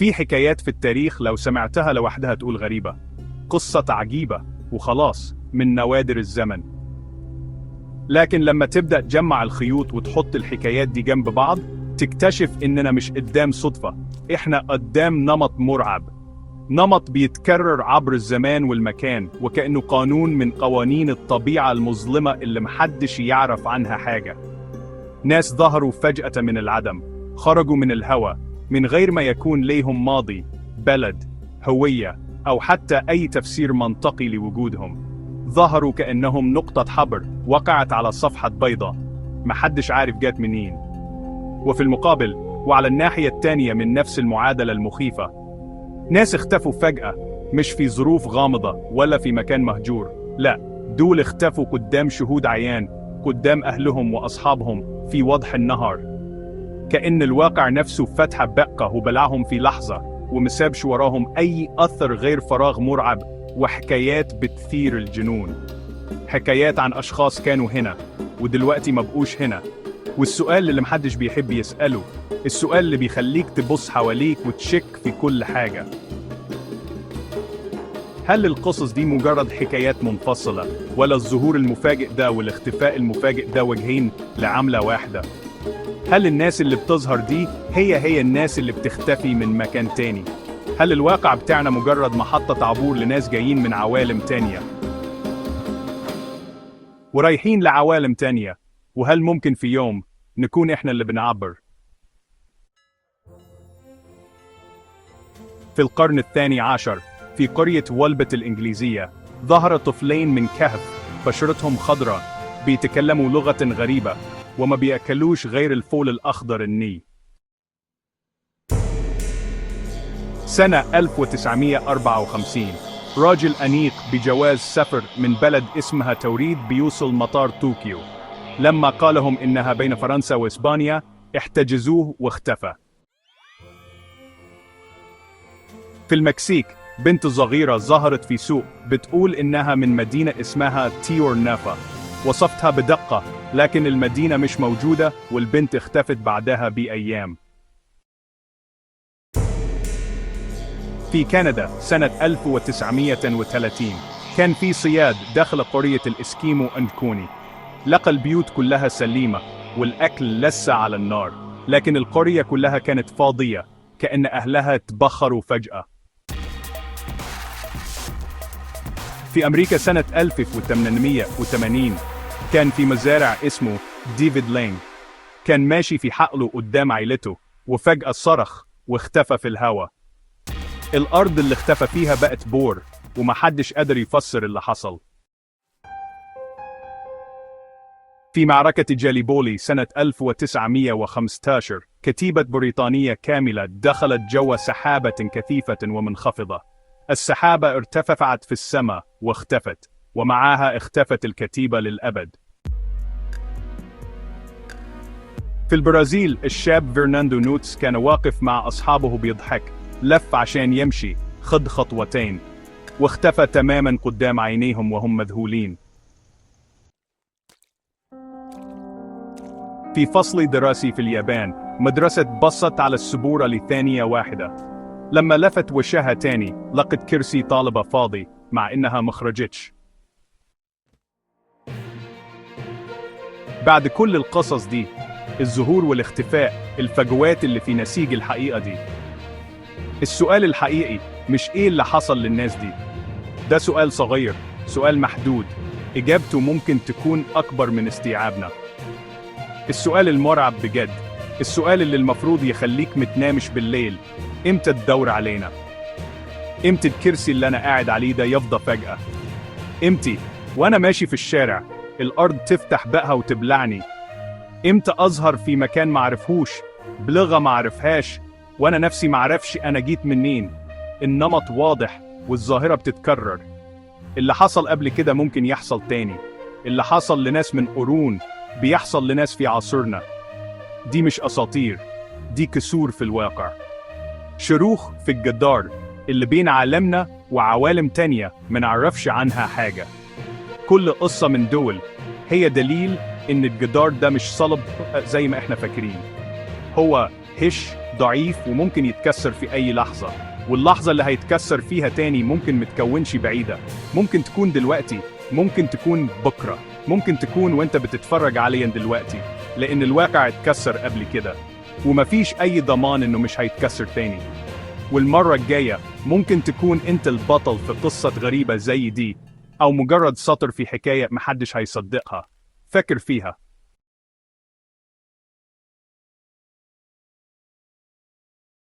في حكايات في التاريخ لو سمعتها لوحدها تقول غريبة، قصة عجيبة وخلاص من نوادر الزمن. لكن لما تبدأ تجمع الخيوط وتحط الحكايات دي جنب بعض تكتشف إننا مش قدام صدفة، إحنا قدام نمط مرعب، نمط بيتكرر عبر الزمان والمكان وكأنه قانون من قوانين الطبيعة المظلمة اللي محدش يعرف عنها حاجة. ناس ظهروا فجأة من العدم، خرجوا من الهوى من غير ما يكون ليهم ماضي، بلد، هوية، أو حتى أي تفسير منطقي لوجودهم. ظهروا كأنهم نقطة حبر وقعت على صفحة بيضاء، محدش عارف جات منين. وفي المقابل، وعلى الناحية التانية من نفس المعادلة المخيفة، ناس اختفوا فجأة، مش في ظروف غامضة ولا في مكان مهجور، لا، دول اختفوا قدام شهود عيان، قدام أهلهم وأصحابهم في وضح النهار. كأن الواقع نفسه فتح بقه وبلعهم في لحظة، ومسابش وراهم أي أثر غير فراغ مرعب وحكايات بتثير الجنون. حكايات عن أشخاص كانوا هنا ودلوقتي مبقوش هنا. والسؤال اللي محدش بيحب يسأله، السؤال اللي بيخليك تبص حواليك وتشك في كل حاجة: هل القصص دي مجرد حكايات منفصلة، ولا الظهور المفاجئ ده والاختفاء المفاجئ ده وجهين لعملة واحدة؟ هل الناس اللي بتظهر دي هي هي الناس اللي بتختفي من مكان تاني؟ هل الواقع بتاعنا مجرد محطة عبور لناس جايين من عوالم تانية ورايحين لعوالم تانية؟ وهل ممكن في يوم نكون احنا اللي بنعبر؟ في القرن 12 في قرية ولبت الإنجليزية ظهر طفلين من كهف بشرتهم خضراء، بيتكلموا لغة غريبة وما بيأكلوش غير الفول الأخضر الني. سنة 1954 راجل أنيق بجواز سفر من بلد اسمها توريد بيوصل مطار طوكيو. لما قالهم إنها بين فرنسا وإسبانيا احتجزوه واختفى. في المكسيك بنت صغيرة ظهرت في سوق بتقول إنها من مدينة اسمها تيور نافا. وصفتها بدقة، لكن المدينة مش موجودة والبنت اختفت بعدها بأيام. في كندا سنة 1930 كان في صياد دخل قرية الإسكيمو أندكوني. لقى البيوت كلها سليمة والأكل لسه على النار، لكن القرية كلها كانت فاضية، كأن أهلها تبخروا فجأة. في أمريكا سنة 1880 كان في مزارع اسمه ديفيد لينج. كان ماشي في حقله قدام عيلته وفجأة صرخ واختفى في الهواء. الأرض اللي اختفى فيها بقت بور، ومحدش قادر يفسر اللي حصل. في معركة جاليبولي سنة 1915 كتيبة بريطانية كاملة دخلت جوا سحابة كثيفة ومنخفضة. السحابة ارتفعت في السماء واختفت، ومعاها اختفت الكتيبة للأبد. في البرازيل الشاب فرناندو نوتس كان واقف مع أصحابه بيضحك، لف عشان يمشي، خد خطوتين واختفى تماما قدام عينيهم وهم مذهولين. في فصل دراسي في اليابان مدرسة بصت على السبورة لثانية واحدة. لما لفت وشها تاني لقت كرسي طالبة فاضي مع إنها مخرجتش. بعد كل القصص دي، الظهور والاختفاء، الفجوات اللي في نسيج الحقيقة دي، السؤال الحقيقي مش إيه اللي حصل للناس دي. ده سؤال صغير، سؤال محدود، إجابته ممكن تكون أكبر من استيعابنا. السؤال المرعب بجد، السؤال اللي المفروض يخليك متنامش بالليل: إمتى الدور علينا؟ إمتى الكرسي اللي أنا قاعد عليه ده يفضى فجأة؟ إمتى وأنا ماشي في الشارع الأرض تفتح بقها وتبلعني؟ إمتى أظهر في مكان معرفهوش، بلغة معرفهاش، وأنا نفسي معرفش أنا جيت منين؟ النمط واضح والظاهرة بتتكرر. اللي حصل قبل كده ممكن يحصل تاني. اللي حصل لناس من قرون بيحصل لناس في عصرنا. دي مش أساطير، دي كسور في الواقع، شروخ في الجدار اللي بين عالمنا وعوالم تانية منعرفش عنها حاجة. كل قصة من دول هي دليل إن الجدار ده مش صلب زي ما إحنا فاكرين، هو هش، ضعيف وممكن يتكسر في أي لحظة، واللحظة اللي هيتكسر فيها تاني ممكن متكونش بعيدة. ممكن تكون دلوقتي، ممكن تكون بكرة، ممكن تكون وانت بتتفرج عليا دلوقتي، لأن الواقع اتكسر قبل كده ومفيش أي ضمان إنه مش هيتكسر تاني. والمرة الجاية ممكن تكون انت البطل في قصة غريبة زي دي، أو مجرد سطر في حكاية محدش هيصدقها. فكر فيها.